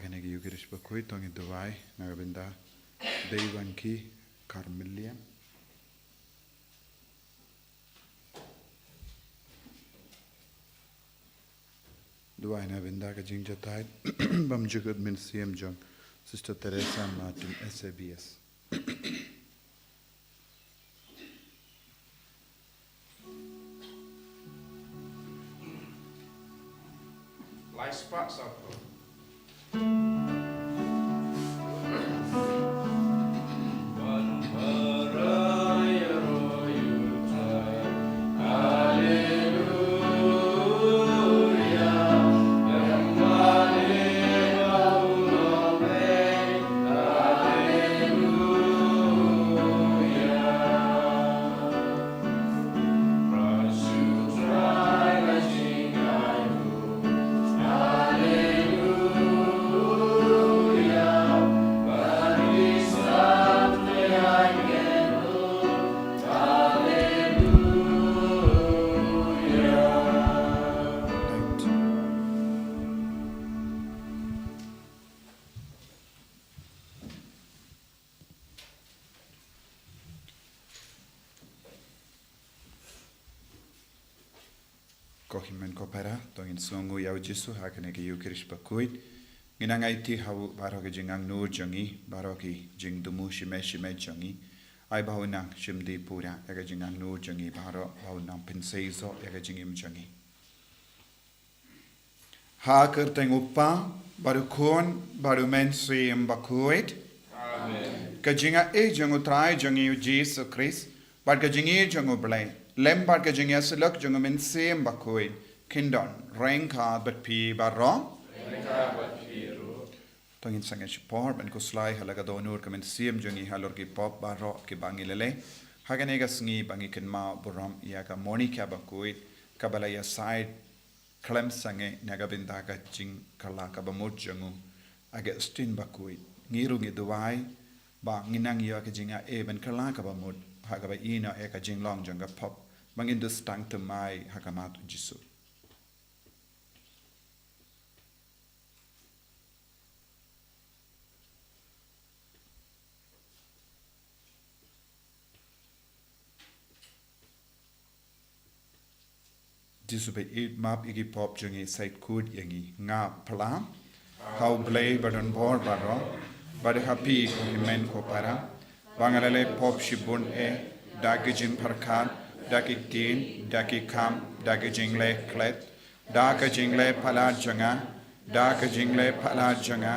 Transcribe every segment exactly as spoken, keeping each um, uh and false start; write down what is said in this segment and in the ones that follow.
Kane ka Eucharist bakhuid to ngin duwai na ka bynta Deiwangki Carmelia. Duwai na ka bynta ka jingjahthait bymjukut mynsiem jong Sister Teresa Martin, S A B S. Lai spah saw phew. Ko hynmen ko para, to ngin sngewnguh ïa u Jisu ha kane ka Eucharist bakhuid. Ngin nang aiti ha u baroh ki jingangnud jong ngi, baroh ki jingthmu shimet shimet jong ngi. Ai ba u nang shim dih pura ïa ka jingangnud jong ngi baroh, ba u nang pynseisoh ïa ka jingim jong ngi. Ha ka kyrteng u Kpa, bad u Khun, bad u Mynsiem Bakhuid. Amen. Ka jingai jong u Trai jong ngi u Jisu Khrist, bad ka jingïeit jong u Blei, lem bad ka jingïasyllok jong u Mynsiem Bakhuid, kin don ryngkat bad phi baroh. Ryngkat bad phi ruh. To ngin sangeh shipor ban khuslai ha la ka dohnud ka mynsiem jong ngi halor ki pop baroh kiba ngi la leh ha kane ka sngi, ba ngi kynmaw burom ïa ka Monica bakhuid, kaba la ïasaid khlem sangeh na ka bynta ka jingkylla kaba mut jong u Augustine bakhuid. Ngi ruh ngi duwai ba ngin nang ïoh ka jingai ban kylla kaba mut ha kaba ïehnoh ïa ka jinglong jong ka pop, ba ngin duh tang thymmai ha khmat u Jisu. Jisu ba ïeit, map ïa ki pop jong ngi, sait khuid ïa ngi. Nga phla ha u Blei ba don bor baroh, bad ha phi ko hynmen ko para, ba nga la leh pop shibun eh, da ki jingpyrkhat, da ki ktien, da ki kam, da ki jingleh klet, da ka jingleh palat jong nga, da ka jingleh palat jong nga,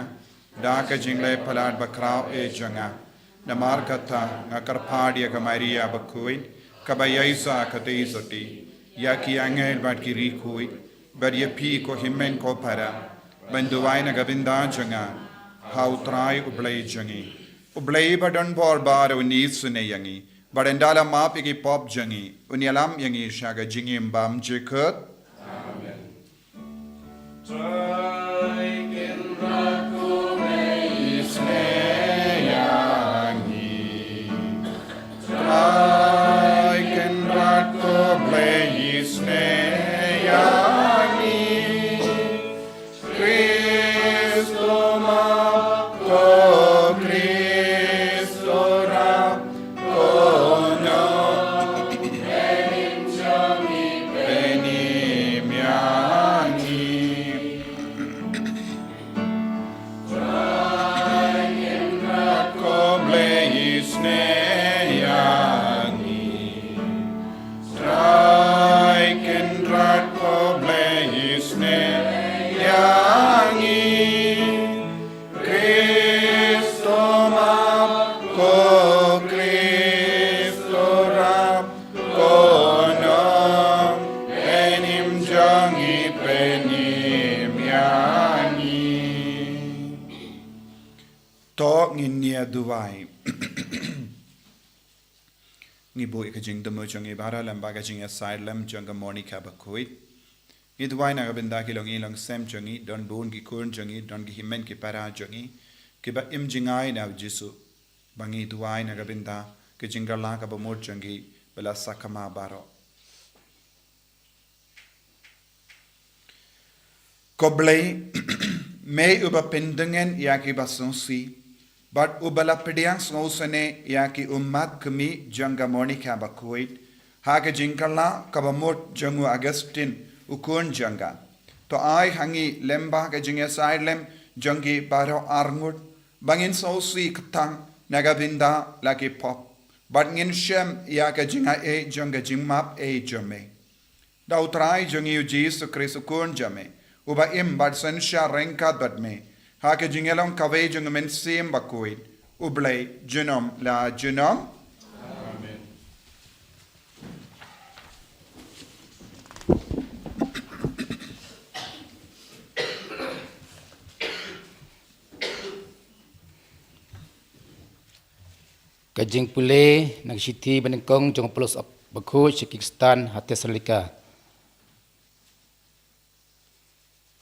da ka jingleh palat bakhraw eh jong nga. Namar kata nga kyrpad ïa ka Maria bakhuid, kaba ïaisah katei shatei, ïa ki angel bad ki riewkhuid, bad ïa phi ko hynmen ko para, ban duwai na ka bynta jong nga ha u Trai u Blei jong ngi. U Blei ba don bor baroh un isynei ïa ngi, bad un da la map ïa ki pop jong ngi, un ïalam ïa ngi sha ka jingim bymjukut. Amen. Trai Kynrad ko Blei isynei ïa ngi. Trai Kynrad ko Blei isynei ïa ngi. Khrist to map, ko Khrist to rap, ko nong, pynim jong ngi, pynim ïa ngi. Trai Kynrad ko Blei isynei ïa ngi. Trai Kynrad ko Blei isynei ïa ngi. Khrist to map, ko Khrist to rap, ko nong, pynim jong ngi, pynim ïa ngi. To ngin ïa duwai. Ngi buh ïa ka jingthmu jong ngi baroh lem bad ka jingïasaid lem jong ka Monica bakhuid. Ngi duwai na ka bynta ki longïing longsem jong ngi, don bun ki khun jong ngi, don ki hynmen ki para jong ngi kiba im jngai na u Jisu. Ba ngi duwai na ka bynta ka jingkylla kaba mut jong ngi ba la sakma baroh. Ko Blei, Me uba pyndengin ïa ki ba sngewsih, bad uba la pdiang sngewsih ne ïa ki ummat kmie jong ka Monika bakhuid, ha ka jingkylla kaba mut jong u Augustine u khun jong ka. To ai ha ngi lem bad ka jingïasaid lem jong ki baroh arngut, ba ngin sngewsih kthang na ka bynta la ki pop, bad ngin shem ïa ka jingai jong ka jingmap ei jong me. Da u Trai jong ngi u Jisu Khrist u khun jong me, uba im bad synshar ryngkat bad me, ha ka jingïalong kawei jong u Mynsiem Bakhuid, u Blei junom la junom. Amen. Ka jingpule na ka shithi banyngkong jong u Paulus bakhuid sha ki Khristan ha Thessalonika.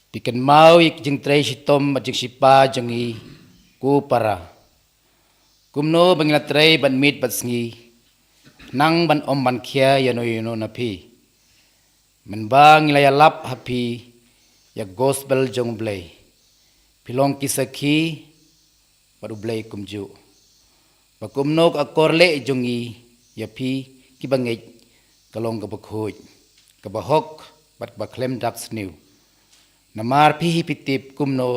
Phi kynmaw ïa ka jingtrei shitom bad jingshipa jong ngi, ko para. Kumno ba ngi la trei ban miet bad sngi, khnang ban ym ban khia ïano ïano na phi. Mynba ngi la ïalap ha phi ïa ka gospel jong u Blei, phi long ki sakhi bad u Blei kumjuh. Ba kumno ka akor leh jong ngi ïa phi ki bangeit ka long kaba khuid, kaba hok bad kaba khlem dak sniew. Namar phi hi phi tip kumno,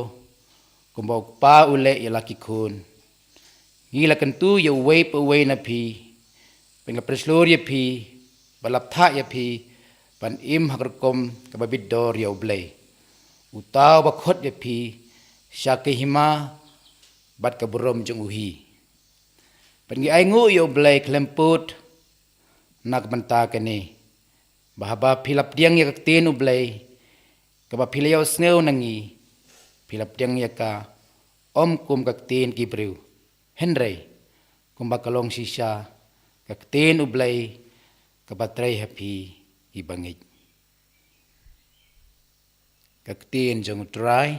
kumba u kpa u leh ïa la ki khun. Ngi la kyntu ïa uwei pa uwei na phi, ba ngin pynshlur ïa phi, ba la bthah ïa phi ban im ha ka rukom kaba bit dor ïa u Blei, uta uba khot ïa phi sha ka hima bad ka burom jong u hi. Bad ngi ainguh ïa u Blei khlem pud na ka bynta kane, ba haba phi la pdiang ïa ka ktien u Blei kaba phi la ïohsngew na ngi, phi la pdiang ïa ka, ym kum ka ktien ki briew, hynrei kumba ka long shisha ka ktien u Blei kaba trei ha phi ki bangeit. Ka ktien jong u Trai.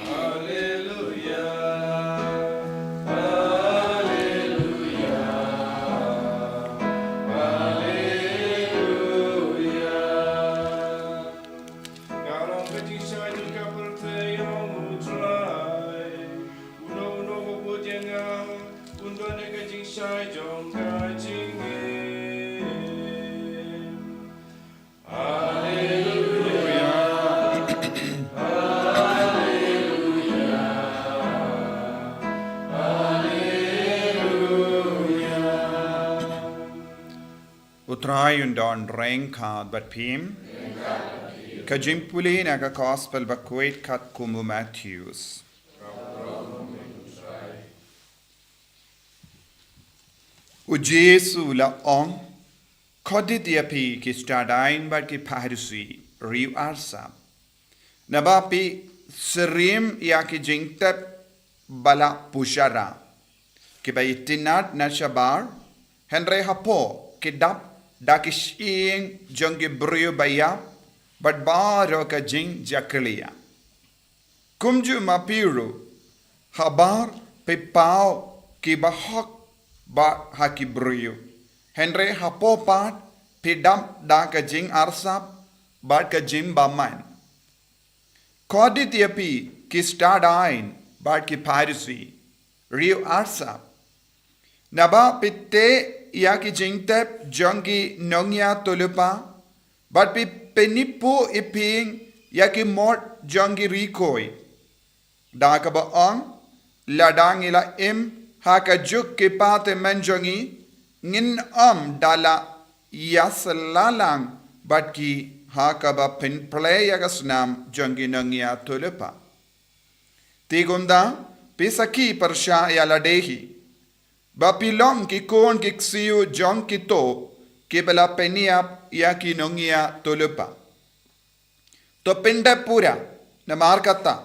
Haleluya, haleluya, haleluya. Ka long ka jingshai jong ka pyrthei, ïa U Trai. Uno uno uba bud ïa nga, un don ïa ka jingshai jong ka jingim. Haleluya. Haleluya. Haleluya. U Trai un don ryngkat bad phi. Ka jingpule na ka Gospel bakhuid katkum u Mathaios. U Jisu u la ong, khublei ïa phi ki stad aiñ bad ki Pharisi, riew arsap. Naba phi syriem ïa ki jingtep ba la pyrshah, kiba itynnad na shabar, hynrei hapoh ki dap da ki shyieng jong ki briew ba ïap bad baroh ka jingjakhlia. Kumjuh ma phi ruh, haba phi paw kiba hok bad ha ki briew, Hynrei hapoh pat phi dap da ka jingarsap bad ka jingbymman. Kordit ïa phi ki stad aiñ bad ki Pharisi, riew arsap! Naba phi teh ïa ki jingtep jong ki nongïathuhlypa, bad phi pynïaphuh ïaphieng ïa ki mot jong ki riew khuid. Da kaba ong, lada ngi la im ha ka juk ki pathymmai jong ngi, ngin ym da la ïasyllok lang bad ki ha kaba pynplei ïa ka snam jong ki nongïathuhlypa. Te kumta, phi sakhi pyrshah ïa lade hi, ba phi long ki khun ki ksiew jong kito kiba la pynïap ïa ki nongïathuhlypa. To pyndep pura, namar kata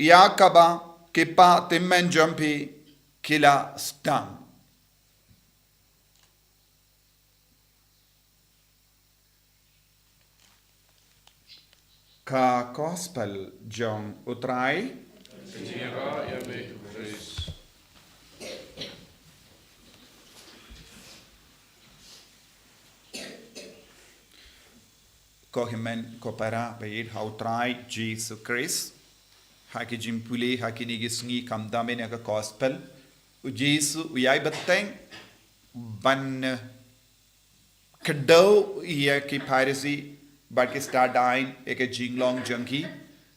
ïa kaba ki pathymmai jong phi ki la sdang. Ka Gospel jong U Trai. Ka jingïarap ïa me, Khrist. Ko hynmen ko para ba ïeit ha U Trai Jisu Khrist, ha ki jingpule ha kine ki sngi, kumta mynne ka Gospel, U Jisu u ïai bteng ban kdew ïa ki Pharisi bad ki stad aiñ ïa ka jinglong jong ki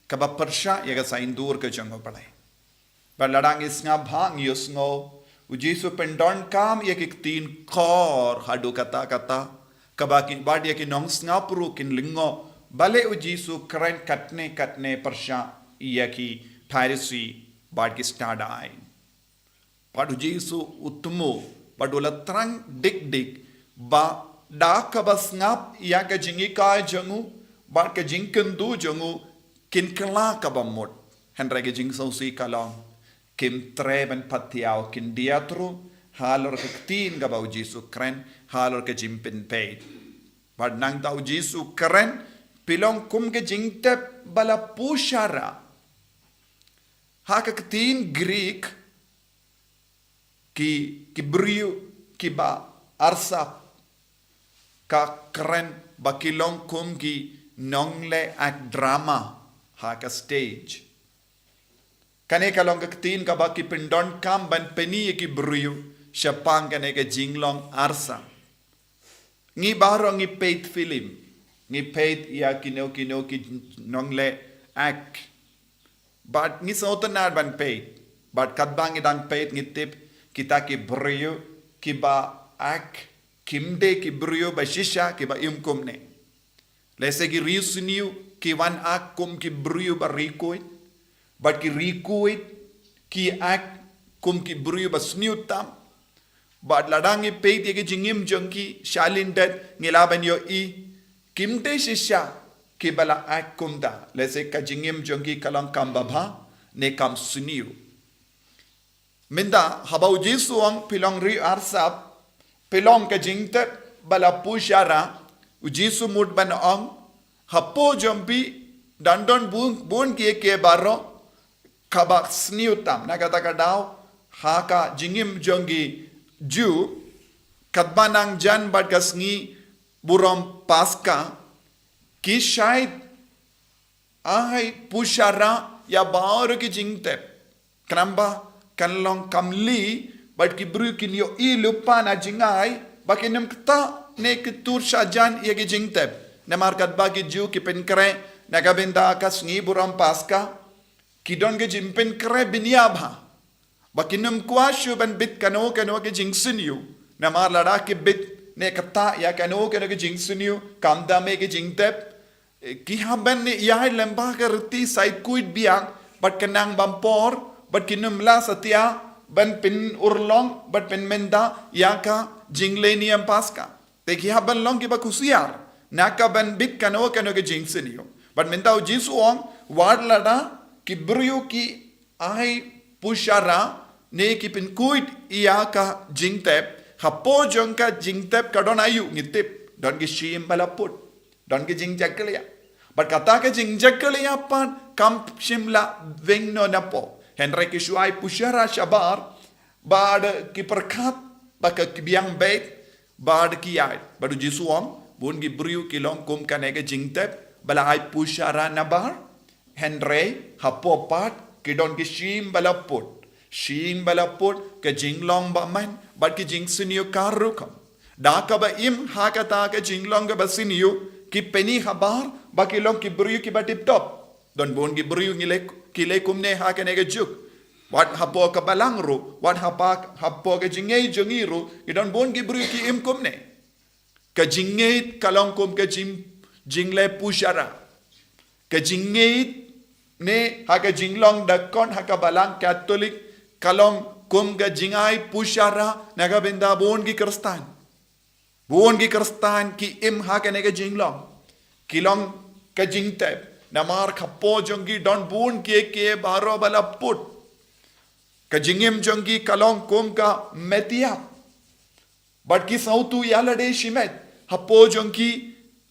kaba pyrshah ïa ka saiñdur ka jong U Blei. Bad lada ngi sngap bha ngi ïohsngew, U Jisu pyndonkam ïa ki ktien kor haduh katta katta, kaba ki bad ïa ki nongsngap ruh kin lyngngoh balei U Jisu kren katne katne pyrshah ïa ki Pharisi bad ki stad aiñ. Bad U Jisu u thmu, bad u la thrang dik dik, ba da kaba sngap ïa ka jinghikai jong u bad ka jingkyntu jong u kin kylla kaba mut. Hynrei ka jingsngewsih ka long, kim treh ban pathiaw, kin diatreh halor ka ktien kaba U Jisu kren, halor ka jingpynpeit. Bad nangta U Jisu kren, phi long kum ka jingtep ba la pushara. Ha ka ktien Greek, ki, ki briew kiba arsap ka kren ba ki long kum ki nongleh act drama ha ka stage. Kane ka long ka ktien kaba ki pyndonkam ban pyni ïa ki briew shaphang kane ka jinglong arsap. Ngi baroh ngi peit film, ngi peit ïa kino kino ki nongleh act. Bad ngi sngewtynnad ban peit. Bad katba ngi dang peit ngi tip kita ki briew kiba act kim dei ki briew ba shisha kiba im kumne. Lehse ki riewsniew ki wan act kum ki briew ba riewkhuid. Bad ki riewkhuid ki act kum ki briew ba sniew tam. Bad lada ngi peit ïa ki jingim jong ki shalyndet ngi lah ban ïohi kim dei shisha kiba la act kumta. Lehse ka jingim jong ki ka long kam babha ne kam sniew. Mynta haba U Jisu u ong phi long riew arsap, phi long ka jingtep ba la pushara, U Jisu mut ban ong, hapoh jong phi dang don bun, bun kiei kiei baroh kaba sniew tam. Na kata ka daw, ha ka jingim jong ki Jiw, katba nang jan bad ka sngi burom Paska, ki shait ai pushara ïa baroh ki jingtep. Khnang ba kan long kam lih bad ki briew kin ïohi lypa na jingai ba kin ym ktah ne ki tur shah jan ïa ki jingtep. Namar katba ki Jiw ki pynkhreh na ka bynta ka sngi burom Paska, ki don ki jingpynkhreh bniah bha. Ba kin ym kwah shuh ban bit kano kano ki jingsniew. Namar lada ki bit ne ktah ïa kano kano ki jingsniew, khamtam ïa ki jingtep, eh, ki hap ban ïaid lem bad ka riti sait khuid biang, bad ka nang bam por, bad kin ym lah satia ban pynurlong bad pynmynta ïa ka jinglehniam Paska. Te ki hap ban long kiba khusiar na ka ban bit kano kano ki jingsniew. Bad mynta U Jisu u ong, wat lada ki briew ki ai pushara ne ki pynkhuid ïa ka jingtep, hapoh jong ka jingtep ka don aïu ngi tip, don ki shim ba la put, don ki jingjahklia. Bad kata ka jingjahklia pat kam shym la weng noh napoh. Hynrei ki shu ai pushara shabar, bad ki pyrkhat ba ka ki biang beit, Bad ki ïaid, bad u Jisu u ong, bun ki briew ki long kum kane ka jingtep ba la ai pushara nabar, hynrei hapoh pat ki don ki shyieng ba la put. Shyieng ba la put, ka jinglong ba man, bad ki jingsniew ka rukom. Da kaba im ha kata ka jinglong kaba sniew, ki pyni habar ba ki long ki briew kiba tip top. Don bun ki briew ngi leh, ki leh kumne ha kane ka juk. Wat hapoh ka balang ruh, wat hapa, hapoh ka jingngeit jong ngi ruh, ki don bun ki briew ki im kumne. Ka jingngeit ka long kum ka jing, jingleh pushara. Ka jingngeit ne ha ka jinglong dakon ha ka balang Katholik ka long kum ka jingai pushara na ka bynta bun ki Khristan. Bun ki Khristan ki im ha kane ka jinglong. Ki long ka jingtep. Namar hapoh jong ki don bun kiei kiei baroh ba la put. Ka jingim jong ki ka long kum ka metiap. Bad ki sngewthuh ïa lade shimet. Hapoh jong ki,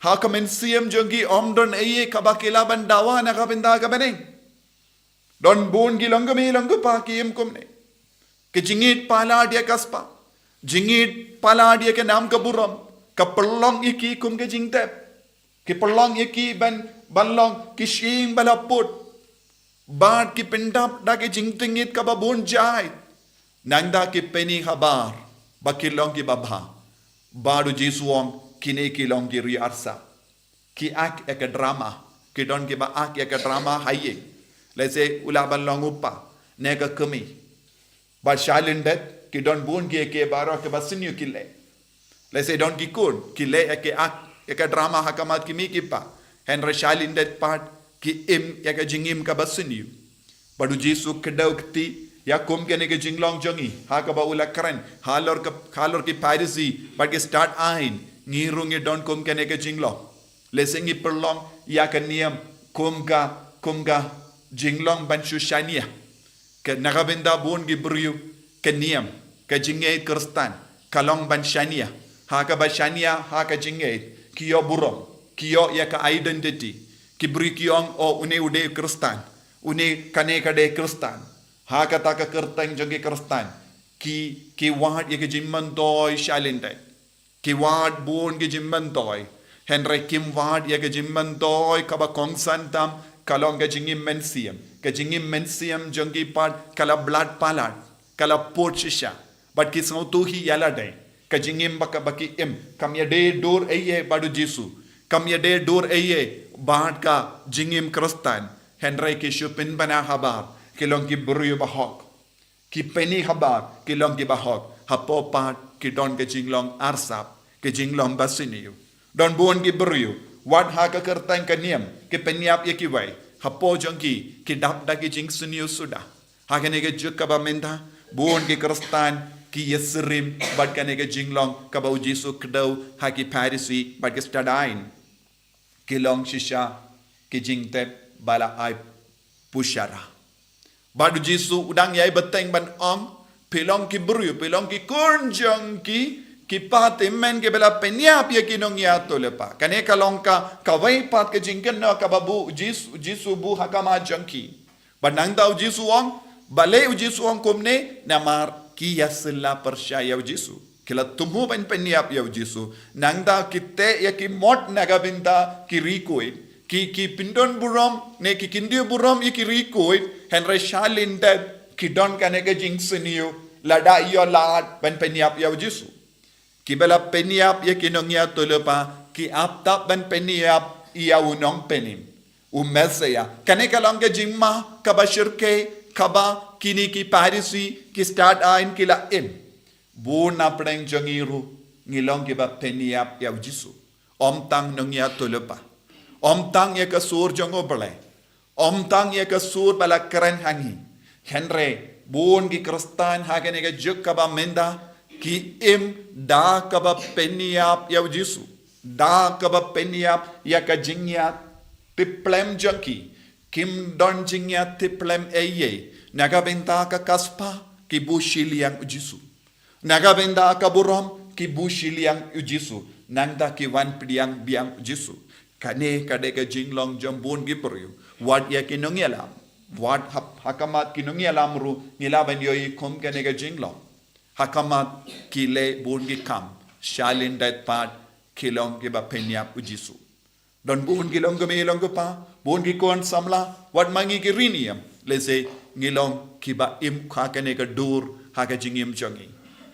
ha ka mynsiem jong ki ym don ei ei kaba ki lah ban dawa na ka bynta ka bneng. Don bun ki long kmie long kpa ki im kumne. Ka jingïeit palat ïa ka spah. Jingïeit palat ïa ka nam ka burom. Ka pynlong ïa ki kum ka jingtep. Ki pynlong ïa ki ban, ban long ki shyieng ba la put. Bad ki pyndap da ki jingtngit kaba bun jait. Nangta ki pyni habar ba ki long kiba bha. Bad u Jisu u ong kine ki long ki riewstad. Ki act ïa ka drama. Ki don kiba act ïa ka drama ha ïing. Lehse u lah ban long u kpa ne ka kmie. Bad shalyndet ki don bun kiei kiei baroh kiba sniew ki leh. Lehse don ki khun ki leh ïa ka act, ïa ka drama ha khmat ki kmie ki kpa. Hynrei shalyndet pat ki im ïa ka jingim kaba sniew. Bad u Jisu u kdew kti ïa kum kane ka jinglong jong ngi, ha kaba u la kren halor ka, halor ki Pharisi bad ki stad aiñ, ngi ruh ngi don kum kane ka jinglong. Lehse ngi pynlong ïa ka niam kum ka, kum ka jinglong ban shu shaniah. Ka na ka bynta bun ki briew, ka niam, ka jingngeit Khristan ka long ban shaniah. Ha kaba shaniah ha ka jingngeit, ki ïoh burom, ki ïoh ïa ka identity. Ki briew ki ong, oh, une u dei Khristan, une kane ka dei Khristan. Ha kata ka kyrteng jong ki Khristan ki, ki wad ïa ka jingmyntoi shalyndet. Ki wad bun ki jingmyntoi. Hynrei kim wad ïa ka jingmyntoi kaba kongsan tam, ka long ka jingim mynsiem. Ka jingim mynsiem jong ki pat ka la blat palat, ka la put shisha. Bad ki sngewthuh hi ïa lade. Ka jingim ba ka, ba ki im kam ïadei dur ei ei bad u Jisu. Kam ïadei dur ei ei bad ka jingim Khristan. Hynrei ki shu pynbna habar ki long ki briew ba hok. Ki pyni habar ki long kiba hok, hapoh pat ki don ka jinglong arsap, ka jinglong ba sniew. Don bun ki briew, wat ha ka kyrteng ka niam, ki pynïap ïa kiwei, hapoh jong ki, ki dap da ki jingsniew suda. Ha kane ka juk kaba mynta, bun ki Khristan ki ïasyriem bad kane ka jinglong kaba u Jisu u kdew ha ki Pharisi bad ki stad aiñ. Ki long shisha ki jingtep ba la ai pushara. Bad u Jisu u dang ïai bteng ban ong, phi long ki briew, phi long ki khun jong ki, ki patymmen kiba la pynïap ïa ki nongïathuhlypa. Kane ka long ka, kawei pat ka jingkynnoh kaba buh u Jisu, u Jisu u buh ha khmat jong ki. Bad nangta u Jisu u ong, balei u Jisu u ong kumne, namar ki ïasylla pyrshah ïa u Jisu. Ki la thmu ban pynïap ïa u Jisu. Nangta ki teh ïa ki mot na ka bynta ki riewkhuid. Ki, ki pyndon burom, ne ki kyndit burom ïa ki riewkhuid, hynrei shalyndet ki don kane ka jingsniew, lada ïoh lad ban pynïap ïa u Jisu. Kiba la pynïap ïa ki nongïathuhlypa, ki ap tap ban pynïap ïa u nongpynim, u Messaïah. Kane ka long ka jingma kaba shyrkhei kaba kine ki Pharisi, ki stad aiñ ki la im. Bun na pdeng jong ngi ruh ngi long kiba pynïap ïa u Jisu. Ym tang nongïathuhlypa. Ym tang ïa ka sur jong U Blei. Ym tang ïa ka sur ba la kren ha ngi. Hynrei bun ki Khristan ha kane ka juk kaba mynta ki im da kaba pynïap ïa u Jisu. Da kaba pynïap ïa ka jingïatiplem jong ki. Kim don jingïatiplem ei ei na ka bynta ka spah, ki buh shiliang u Jisu. Na ka bynta ka burom, ki buh shiliang u Jisu. Nangta ki wan pdiang biang u Jisu. Kane ka dei ka jinglong jong bun ki briew. Wat ïa ki nongïalam. Wat ha, ha khmat ki nongïalam ruh ngi lah ban ïohi kum kane ka jinglong. Ha khmat ki leh bun ki kam Shalyndet pat ki long kiba pynïap u Jisu. Don bun ki long kmie long kpa, bun ki khun samla, wat ma ngi ki riewniam, lehse ngi long kiba im ha kane ka dur ha ka jingim jong ngi.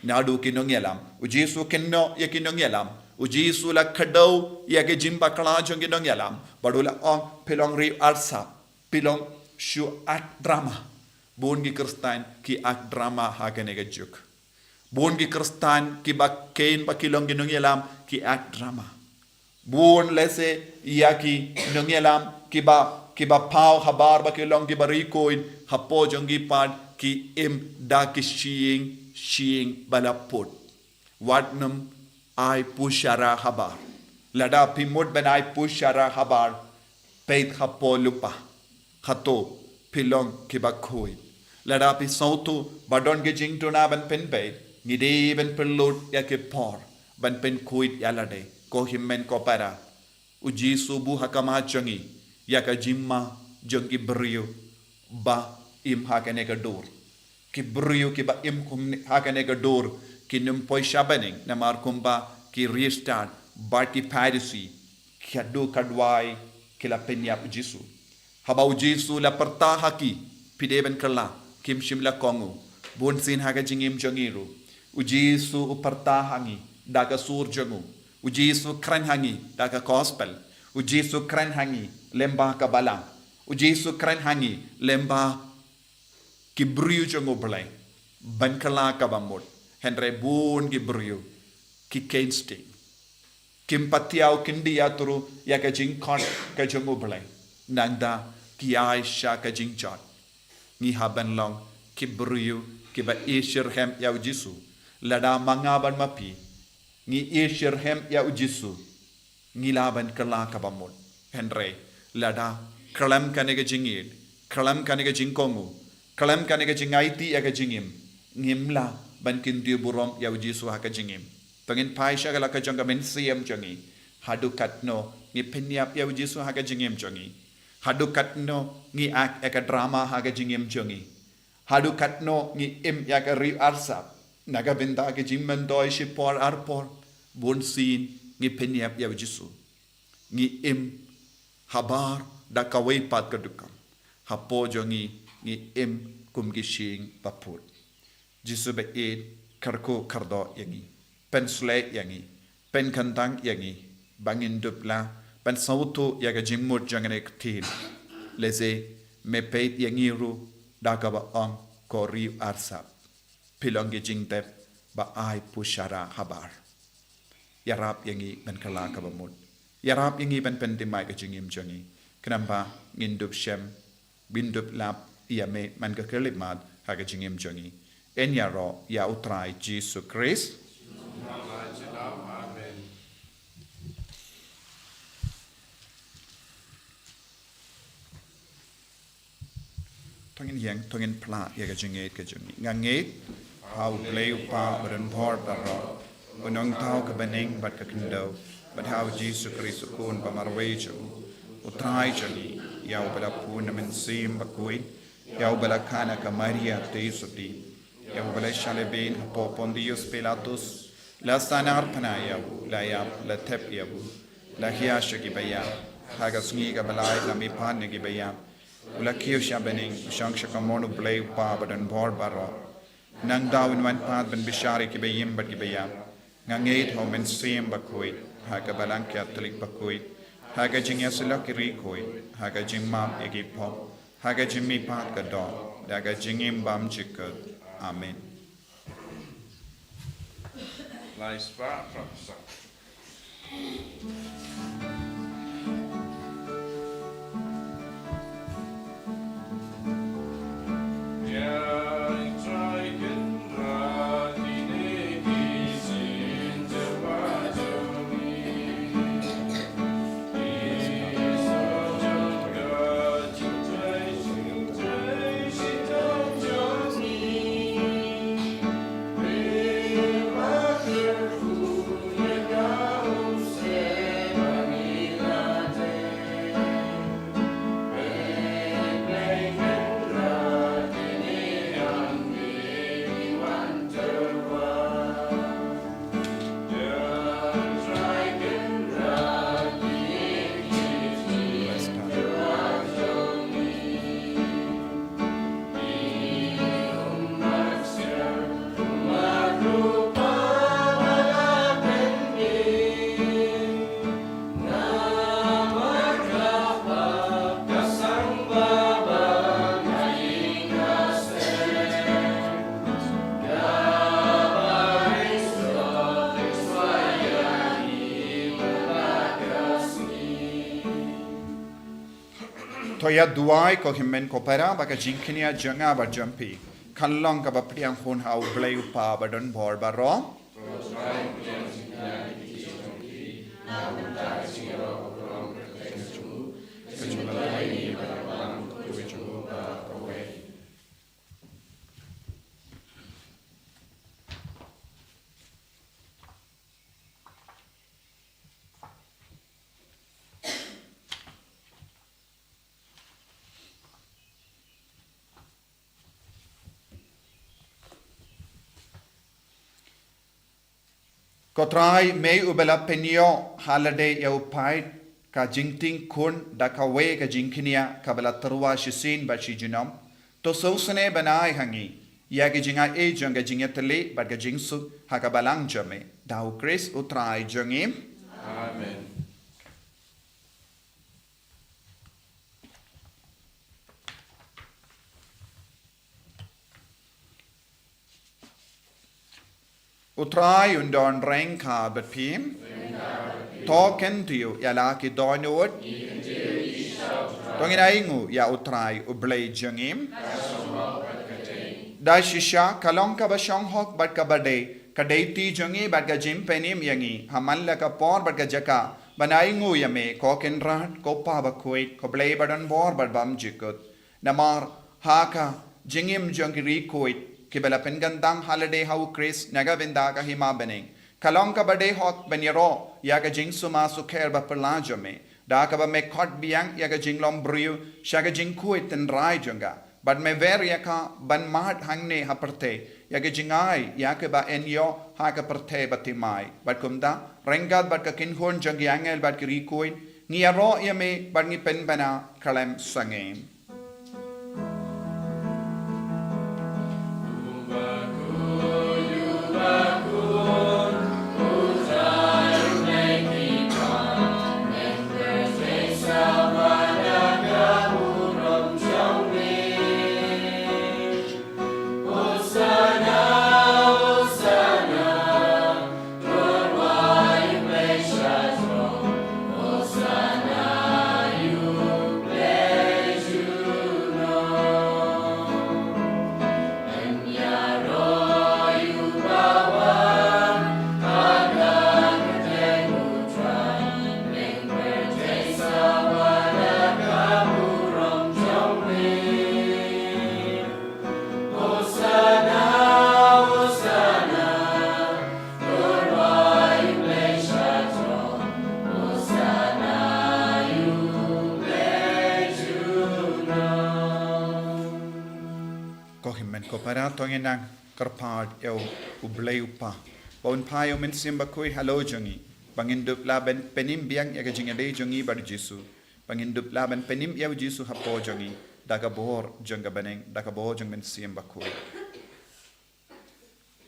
Naduh ki nongïalam, u Jisu kynnoh ïa ki nongïalam, u Jisu la kdew ïa ka jingbakla jong ki nongïalam, bad u la ong, phi long riew arsap, phi long shu act drama. Bun ki Khristan ki act drama ha kane ka juk. Bun ki Khristan kiba khein ba ki long ki nongïalam ki act drama. Bun lehse ïa ki nongïalam kiba, kiba paw habar ba ki long kiba riewkhuid, hapoh jong ki pat ki im da ki shyieng, shyieng ba la put. Wat nym ai pushara habar. Lada phi mut ban ai pushara habar, peit hapoh lypa. Hato phi long kiba khuid? Lada phi sngewthuh ba don ki jingduna ban pynbeit, ngi dei ban pynlut ïa ki por ban pynkhuid ïa lade, ko hynmen ko para. U Jisu buh ha khmat jong ngi ïa ka jingma jong ki briew ba im ha kane ka dur. Ki briew kiba im kum ha kane ka dur kin ym poi sha bneng, namar kumba ki riewstad bad ki Pharisi, khadduh khadwai ki la pynïap u Jisu. Haba u Jisu la pyrta ha ki, phi dei ban kylla, kim shym la kohnguh. Bunsien ha ka jingim jong ngi ruh, u Jisu u pyrta ha ngi da ka sur jong u. U Jisu kren ha ngi da ka gospel. U Jisu kren ha ngi lyngba ka balang. U Jisu kren ha ngi lyngba ki briew jong u Blei ban kylla kaba mut. Hynrei bun ki briew ki khein sting. Kim pat ïoh kyndit ïa tru ïa ka jingkhot ka jong u Blei. Nangta ki ai sha ka jingjot. Ngi hap ban long ki briew kiba ïeit shitrhem ïa u Jisu. Lada ma nga bad ma phi ngi ïeit shitrhem ïa u Jisu, ngi lah ban kylla kaba mut. Hynrei lada khlem kane ka jingïeit, khlem kane ka jingkohnguh, khlem kane ka jingaiti ïa ka jingim, ngim lah ban kyntiew burom ïa u Jisu ha ka jingim. To ngin phai sha ka lad ka jong ka mynsiem jong ngi. Haduh katno ngi pynïap ïa u Jisu ha ka jingim jong ngi? Haduh katno ngi act ïa ka drama ha ka jingim jong ngi? Haduh katno ngi im ïa ka riew arsap na ka bynta ki jingmyntoi shipor arpor? Bunsien ngi pynïap ïa u Jisu. Ngi im habar da kawei pat ka dukam. Hapoh jong ngi ngi im kum ki shyieng ba put. Jisu ba ïeit, kyrkhu kyrdoh ïa ngi, pynshlei ïa ngi, pynkyntang ïa ngi ba ngin dup lah ban sngewthuh ïa ka jingmut jong kane ka ktien. Lehse me peit ïa ngi ruh da kaba ong, ko riew arsap, phi long ki jingtep ba ai pushara habar. Ïarap ïa ngi ban kylla kaba mut. Ïarap ïa ngi ban pynthymmai ka jingim jong ngi, khnang ba ngin dup shem, ngin dup lap ïa me man ka khyllipmat ha ka jingim jong ngi. Yn ïaroh ïa u Trai Jisu Khrist. Amen. To ngin ïeng, to ngin phla ïa ka jingngeit ka jong ngi. Nga ngeit ha u Blei u Kpa badonbor baroh, u nongthaw ka bneng bad ka khyndew, bad ha u Jisu Khrist u Khun ba marwei jong u, u Trai jong ngi, ïa uba la pun na Mynsiem Bakhuid, ïa uba la kha na ka Maria Theisotti, ïa uba la shah lehbeiñ hapoh Pontius Pilatus, la sahnarphna ïa u, la ïap, la thep ïa u, la hiar sha kiba ïap, ha ka sngi kaba lai la mihpat na kiba ïap, u la kiew sha bneng, u shong sha kamon u Blei u Kpa badonbor baroh. Nangta un wan pat ban bishar ïa kiba im bad kiba ïap. Nga ngeit ha u Mynsiem Bakhuid, ha ka Balang Katholik bakhuid, ha ka jingïasyllok ki riewkhuid, ha ka jingmap ïa ki pop, ha ka jingmihpat ka doh, ha ka jingim bymjukut. Amen. Lai spah, prap sa. To ïa duwai ko hynmen ko para ba ka jingkñia jong nga bad jong phi kan long kaba pdiang hun ha U Blei U Kpa ba don bor baroh. Ko Trai, me uba la pynïoh ha lade ïa u paid ka jingtieng khun da kawei ka jingkñia kaba la tyrwa shisien bad shi junom, to sngewsynei ban ai ha ngi ïa ki jingaiei jong ka jingïatylli bad ka jingsuk ha ka balang jong me, da U Khrist U Trai jong ngi. Amen. U Trai un don ryngkat bad phi. To kyntiew ïa la ki dohnud. To ngin ainguh ïa U Trai U Blei jong ngi. Da shisha ka long kaba shong hok bad kaba dei, ka dei ti jong ngi bad ka jingpynim ïa ngi ha man la ka por bad ka jaka ban ainguh ïa me, ko Kynrad, ko Pa bakhuid, ko Blei ba don bor bad bymjukut. Namar ha ka jingim jong ki riewkhuid kiba la pynkyntang ha lade ha U Khrist na ka bynta ka hima bneng, ka long kaba dei hok ban ïaroh ïa ka jingsumar sukher baphylla jong me, da kaba me khot biang ïa ka jinglong briew sha ka jingkhuid tynrai jong ka, bad me wer ïa ka ban mad hangne ha pyrthei ïa ka jingai ïa kaba yn ïoh ha ka pyrthei bathymmai. Bad kumta, ryngkat bad ka kynhun jong ki angel bad ki riewkhuid, ngi ïaroh ïa me bad ngi pynbna khlem sangeh. Ko hynmen ko para, to ngin nang kyrpad ïa U Blei U Kpa ba un phah ïa U Mynsiem Bakhuid halor jong ngi, ba ngin dup lah ban pynim biang ïa ka jingïadei jong ngi bad U Jisu, ba ngin dup lah ban pynim ïa U Jisu hapoh jong ngi da ka bor jong ka bneng, da ka bor jong U Mynsiem Bakhuid.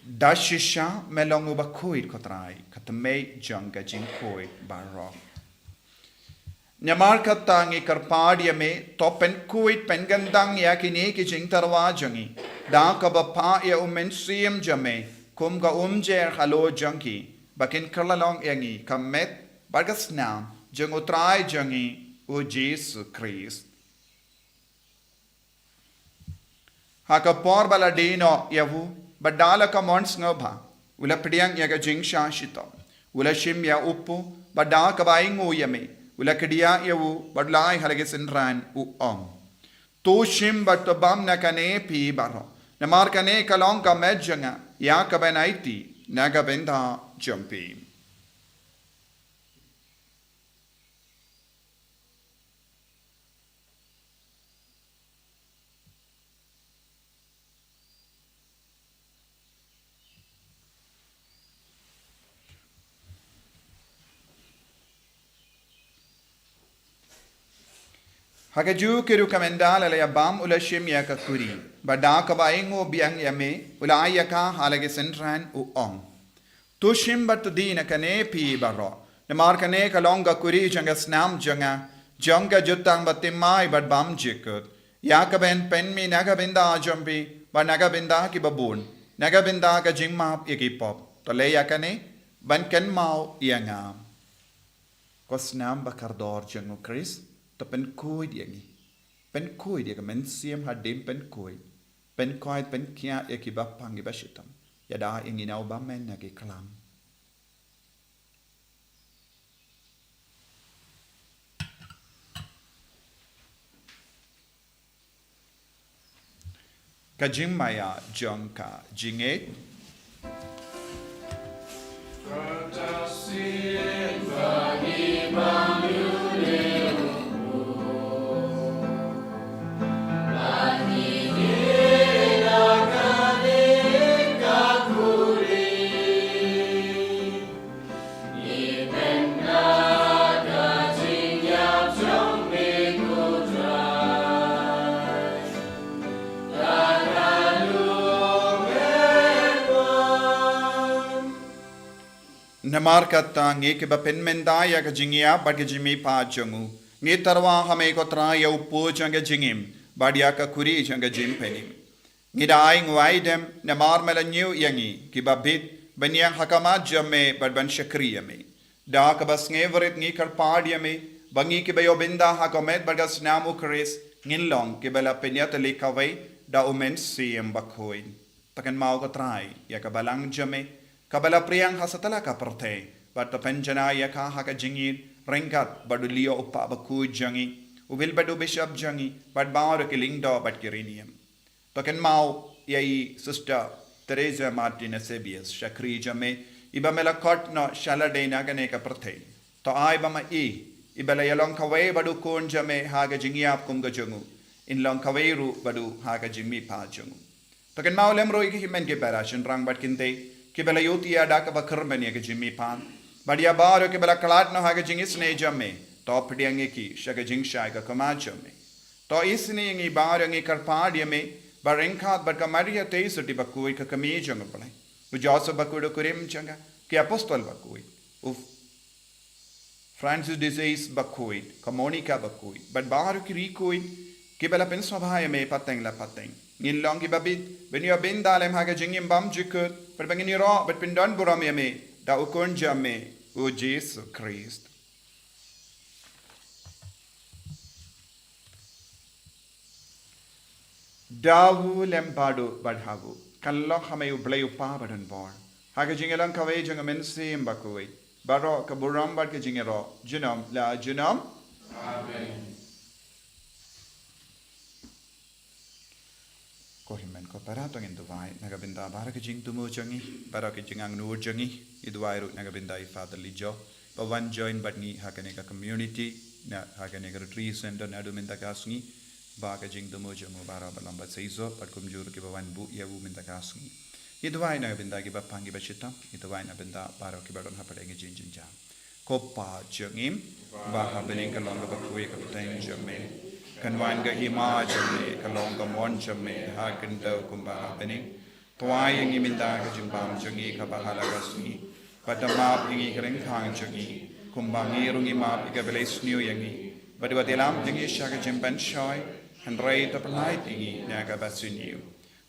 Da shisha me long uba khuid, ko Trai, ka tymmen jong ka jingkhuid baroh. Namar kata ngi kyrpad ïa me, to pynkhuid pynkyntang ïa kine ki jingtyrwa jong ngi da kaba phah ïa U Mynsiem jong me kum ka umjer halor jong ki, ba kin kylla long ïa ngi ka met bad ka snam jong U Trai jong ngi U Jisu Khrist. Ha ka por ba la die noh ïa u, bad da la ka mon sngewbha, u la pdiang ïa ka jingshah shitom, u la shim ïa u kpu, bad da kaba ainguh ïa me, u la kdiah ïa u, bad u la ai ha la ki synran u ong: To shim bad to bam na kane phi baroh, namar kane ka long ka met jong nga ïa kaban aiti na ka bynta jong phi. Ha kajuh ka rukom ynda la ïa bam u la shim ïa ka kuri, bad da kaba ainguh biang ïa me, u la ai ïa ka ha la ki synran u ong: To shim bad to die na kane phi baroh, namar kane ka long ka kuri jong ka snam jong nga, jong ka jutang bathymmai bad bymjukut, ïa kaban pynmih na ka bynta jong phi bad na ka bynta kiba bun, na ka bynta ka jingmap ïa ki pop. To leh ïa kane ban kynmaw ïa nga. Ko snam bakordor jong U Khrist, to pynkhuid ïa ngi. Pynkhuid ïa ka mynsiem hadien pynkhuid. Pynkoit pynkhiah ïa kiba pang kiba shitom. Ïada ïa ngi na u bymman na ki klam. Ka jingmaïa jong ka jingngeit. Namar kata ngi kiba pynmynda ïa ka jingïap bad ka jingmihpat jong u, ngi tyrwa ha me ko Trai ïa u po jong ka jingim bad ïa ka khuri jong ka jingpynim. Ngi da ai nguaidem namar me la ñiew ïa ngi kiba bit ban ïeng ha khmat jong me bad ban shakri ïa me. Da kaba sngewrit ngi kyrpad ïa me ba ngi kiba ïoh bynda ha ka met bad ka snam u Khrist ngin long kiba la pynïatylli kawei da u Mynsiem Bakhuid. To kynmaw ko Trai ïa ka balang jong me kaba la pdiang ha satlak ka pyrthei bad to pynjanai ïa ka ha ka jingïeit ryngkat bad u Leo u Pap Bakhuid jong ngi, u Wilbert u Bishop jong ngi bad baroh ki lyngdoh bad ki riewniam. To kynmaw ïa i Sister Teresa Martinez Sebius, shakri jong me, iba me la khot noh sha lade na kane ka pyrthei. To ai ba ma i, iba la ïalong kawei bad u Khun jong me ha ka jingïap kum ka jong u, in long kawei ruh bad u ha ka jingmihpat jong u. To kynmaw lem ruh ïa ki hynmen ki para, shynrang bad kynthei kiba la ïohi ïa da kaba kyrmen ïa ka jingmihpat, bad ïa baroh kiba la khlad noh ha ka jingisynei jong me, to pdiang ïa ki sha ka jingshai ka khmat jong me. To isynei ïa ngi baroh, ngi kyrpad ïa me ba ryngkat bad ka Maria Theisotti Bakhuid ka kmie jong u Blei, u Joseph Bakhuid u kurim jong ka, ki apostol bakhuid, u Francis de Sales Bakhuid, ka Monica Bakhuid bad baroh ki riewkhuid kiba la pynsngewbha ïa me pateng la pateng, ngin long kiba bit ban ïoh bynda lem ha ka jingim bymjukut bad ba ngin ïaroh bad pyndonburom ïa me da u Khun jong me, u Jisu Khrist. Da u lem bad u bad ha u, kan long ha me u Blei u Kpa badonbor, ha ka jingïalang kawei jong u Mynsiem Bakhuid, baroh ka burom bad ka jingïaroh junom la junom. Amen. Ko hynmen ko para, to ngin duwai na ka bynta baroh ka jingthmu jong ngi, baroh ka jingangnud jong ngi. Ngi duwai ruh na ka bynta i Father Lijo ba wan join bad ngi ha kane ka community, na ha kane ka retreat center naduh mynta ka sngi, ba ka jingthmu jong u baroh ba long ba seisoh, bad kumjuh ruh kiba wan buh ïa u mynta ka sngi. Ngi duwai na ka bynta kiba pang kiba shitom, ngi duwai na ka bynta baroh kiba don hapdeng ka jingjynjar. Ko Pa jong ngi ba ha bneng, ka long kaba khuid ka kyrteng jong me. Kan wan ka hima jong me, ka long ka mon jong me ha khyndew kumba ha bneng. To ai ïa ngi mynta ka jingbam jong ngi kaba ha la ka sngi. Bad to map ïa ngi ki ryngkang jong ngi, kumba ngi ruh ngi map ïa kiba la isynei ïa ngi. Bad wat ïalam ïa ngi sha ka jingpynshoi, hynrei to pyllait ïa ngi na kaba sniew.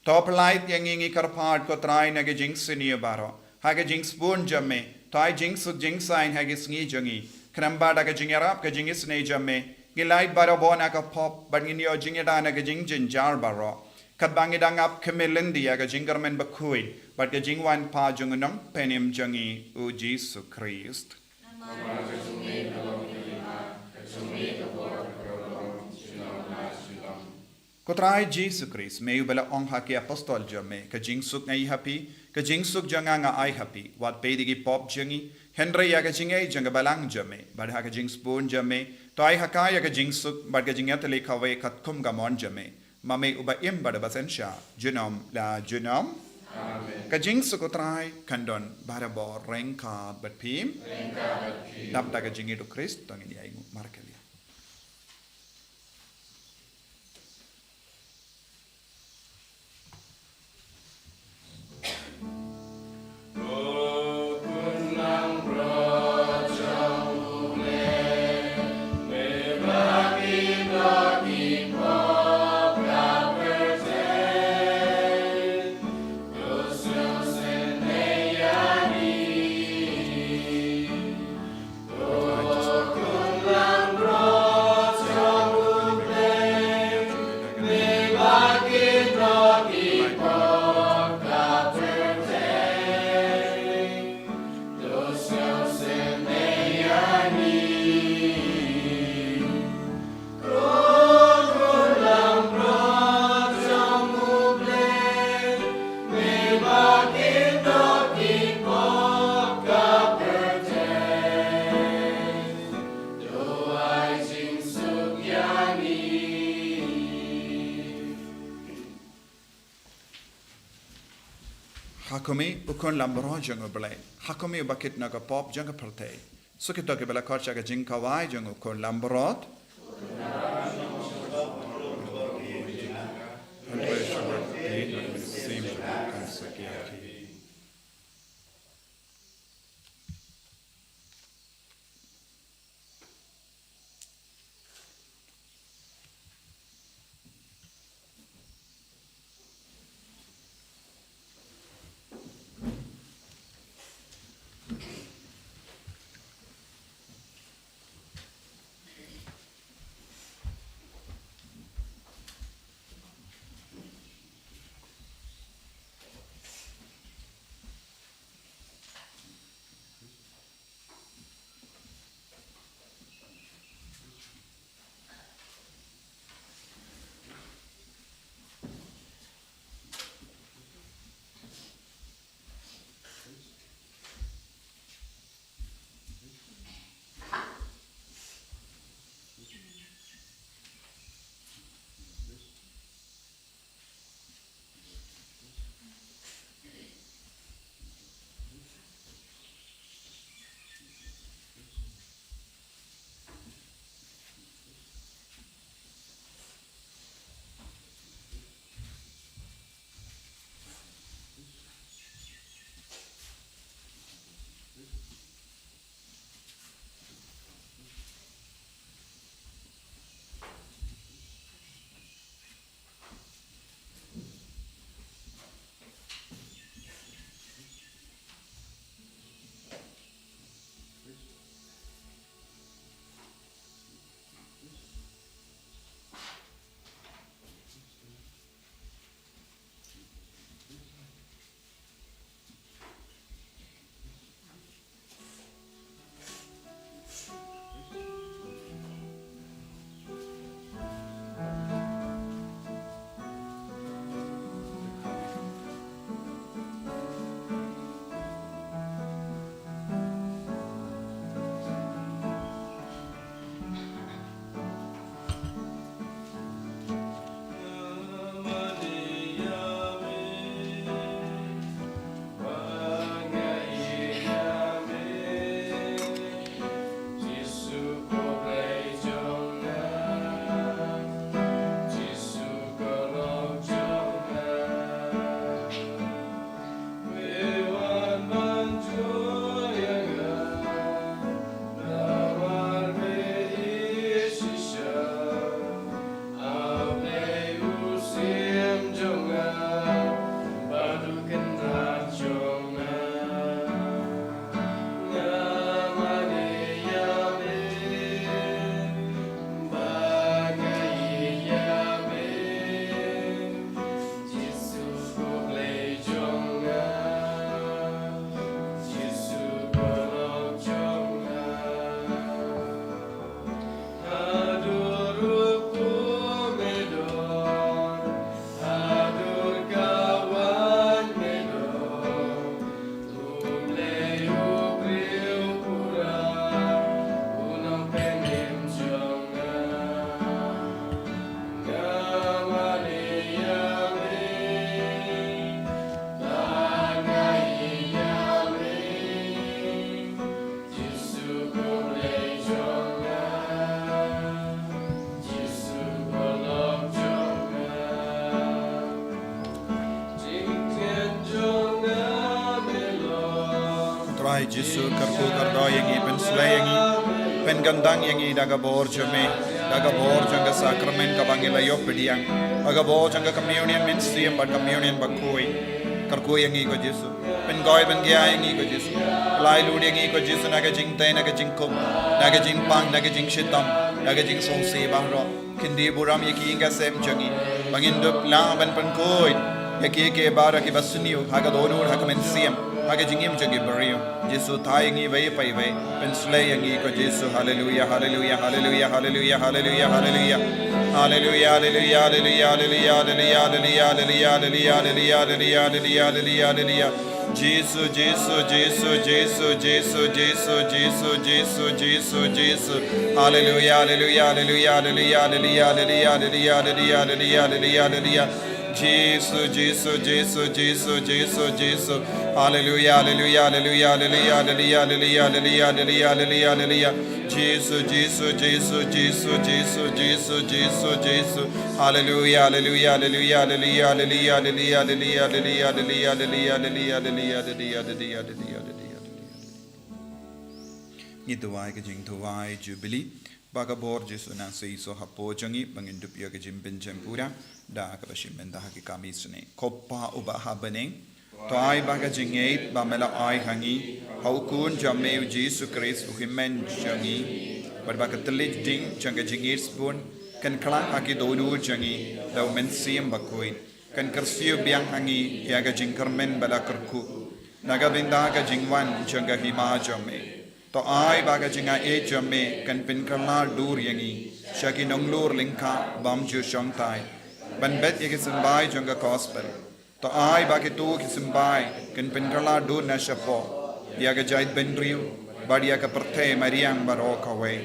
To pyllait ïa ngi, ngi kyrpad ko Trai, na ka jingsniew baroh, ha ka jingsbun jong me. To ai jingsuk jingsaiñ ha ki sngi jong ngi, khnang ba da ka jingïarap ka jingisynei jong me, ngin lait barabor na ka pop bad ngin ïoh jingïada na ka jingjynjar baroh, katba ngi dang ap khmih lynti ïa ka jingkyrmen bakhuid bad ka jingwan pat jong u Nongpynim jong ngi, u Jisu Khrist. Ko Trai Jisu Khrist, me uba la ong ha ki apostol jong me, ka jingsuk nga ai ha phi, ka jingsuk jong nga nga ai ha phi. Wat peit ïa ki pop jong ngi, hynrei ïa ka jingngeit jong ka balang jong me. Bad ha ka jingsbun jong me, to ai ha ka ïa ka jingsuk bad ka jingïatylli kawei katkum ka mon jong me, ma me uba im bad uba synshar junom la junom. Amen. Ka jingsuk u Trai kan don barabor ryngkat bad phi. Ryngkat bad phi. Dap da ka jingngeit u Khrist, to ngin ïa ainguh markylliang. Ha kum i u khun lambrot jong u Blei. Ha kum i u bakit na ka pop jong ka pyrthei. Suk ito ki ba la khot sha ka jingkhawai jong u khun lambrot. Trai Jisu, kyrkhu kyrdoh ïa ngi, pynsleh ïa ngi, pynkyndang ïa ngi da ka bor jong me, da ka bor jong ka sakramen kaba ngi la ïoh pdiang, da ka bor jong ka communion mynsiem bad communion bakhuid. Kyrkhu ïa ngi ko Jisu. Pynkhuid pynkhia ïa ngi ko Jisu. Pynlait lut ïa ngi ko Jisu na ka jingtei, na ka jingkup, na ka jingpang, na ka jingshitom, na ka jingsngewsih baroh. Khyndiat burom ïa ki ïing ki sem jong ngi ba ngin dup lang ban pynkhuid ïa ki, ki baroh kiba sniew ha ka dohnud, ha ka mynsiem, ha ka jingim jong ki briew. Jisu, thaw ïa ngi iwei pa iwei. Pynsleh ïa ngi ko Jisu. Haleluia, haleluia, haleluia, haleluia, haleluia, haleluia. Haleluia, haleluia, haleluia, haleluia, haleluia, haleluia, haleluia, haleluia, haleluia, haleluia, haleluia, haleluia. Jisu, Jisu, Jisu, Jisu, Jisu, Jisu, Jisu, Jisu, Jisu, Jisu. Haleluia, haleluia, haleluia, haleluia, haleluia, haleluia, haleluia, haleluia, haleluia, haleluia. Jisu, Jisu, Jisu, Jisu, Jisu, Jisu. Haleluya, haleluya, haleluya, haleluya, haleluya, haleluya, haleluya, haleluya, haleluya, haleluya. Jisu, Jisu, Jisu, Jisu, Jisu, Jisu, Jisu, Jisu. Haleluya, haleluya, haleluya, haleluya, haleluya, haleluya, haleluya, haleluya, haleluya, haleluya, haleluya, haleluya, haleluya, haleluya, haleluya. Ngi duwai ka jingduwai Jubilee. Ba ka bor Jisu na seisoh hapoh jong ngi, ba ngin dup ïa ka jingpynjem pura da kaba shim bynta ha ki kam isynei. Ko Pa uba ha bneng, to ai ba ka jingngeit ba me la ai ha ngi ha u Khun jong me u Jisu Khrist u hynmen jong ngi, bad ba ka thylliej ding jong ka jingngeit sbun kan khlad ha ki dohnud jong ngi da u Mynsiem Bakhuid, kan kyrsiew biang ha ngi ïa ka jingkyrmen ba la kyrkhu na ka bynta ka jingwan jong ka hima jong me. To ai ba ka jingaiei jong me kan pynkylla dur ïa ngi sha ki nonglur lyngkha bymjukshongthait, ban bet ïa ki symbai jong ka gospel. To ai ba kito ki symbai kan pynkylla dur na shapoh ïa ka jaitbynriew bad ïa ka pyrthei mariang baroh kawei,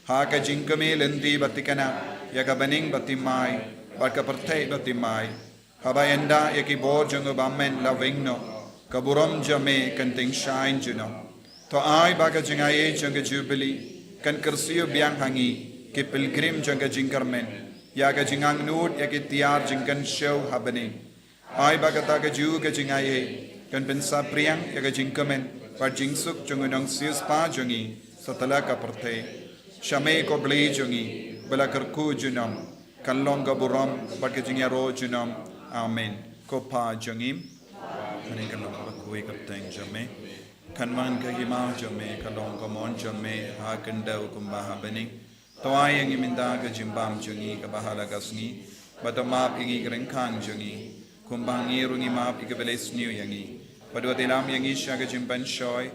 ha ka jingkmie lynti ba thikna ïa ka bneng ba thymmai bad ka pyrthei ba thymmai. Haba ynda ïa ki bor jong u bymman la weng noh, ka burom jong me kan tyngshaiñ junom. To ai ba ka jingaiei jong ka Jubilee kan kyrsiew biang ha ngi ki pilgrim jong ka jingkyrmen ïa ka jingangnud ïa ki tiar jingkynshew ha bneng. Ai ba kata kajuh ka jingaiei kan pynsaphriang ïa ka jingkmen bad jingsuk jong u nongsiewspah jong ngi satlak ka pyrthei. Sha me ko Blei jong ngi ba la kyrkhu junom, kan long ka burom bad ka jingïaroh junom. Amen. Ko Pa jong ngi, ha bneng, kan long bakhuid ka kyrteng jong me. Kan wan ka hima jong me, kan long ka mon jong me ha khyndew kumba ha bneng. To ai ïa ngi mynta ka jingbam jong ngi kaba ha la ka sngi, bad to map ïa ngi ki ryngkang jong ngi, kumba ngi ruh ngi map ïa kiba leh sniew ïa ngi. Bad wat ïalam ïa ngi sha ka jingpynshoi,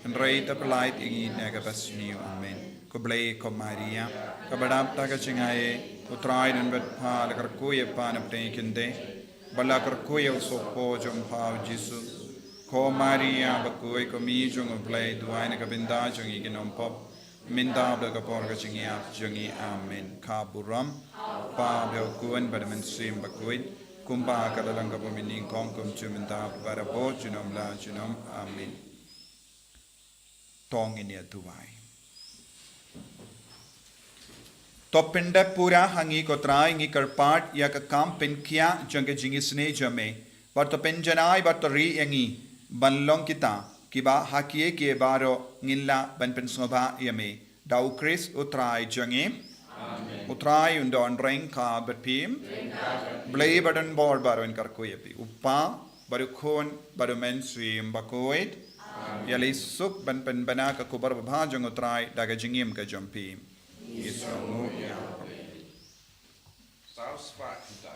hynrei to pyllait ïa ngi na kaba sniew. Amen. Khublei ko Maria, kaba dap da ka jingaiei, u Trai u don bad pha, la kyrkhu ïa pha na pdeng ki khyndai, bad la kyrkhu ïa u sohpop jong pha u Jisu. Ko Maria bakhuid, ko Mei jong u Blei, duwai na ka bynta jong ngi ki nongpop, mynta bad ha ka por ka jingïap jong ngi. Amen. Ka burom u Pa bad u Khun bad u Mynsiem Bakhuid, kumba ka la long kaba mynnyngkong, kumjuh mynta bad barabor, junom la junom. Amen. To ngin ïa duwai. To pyndep pura ha ngi ko Trai, ngi kyrpad, ïa ka kam pynkhiah jong ka jingisynei jong me. Bad to pynjanai bad to rieh ïa ngi ban long kita kiba ha kiei kiei baroh ngin lah ban pynsngewbha ïa me. Da u Khrist u Trai jong ngi. Amen. U Trai un don ryngkat bad phi. Blei ba don bor baroh un kyrkhu ïa phi. U Pa bad u Khun bad u Mynsiem Bakhuid. Amen. Ïaleh suk ban pynbna ka khubor babha jong u Trai da ka jingim ka jong phi. Ïa sngewbha ïa phi. Saw spah kita.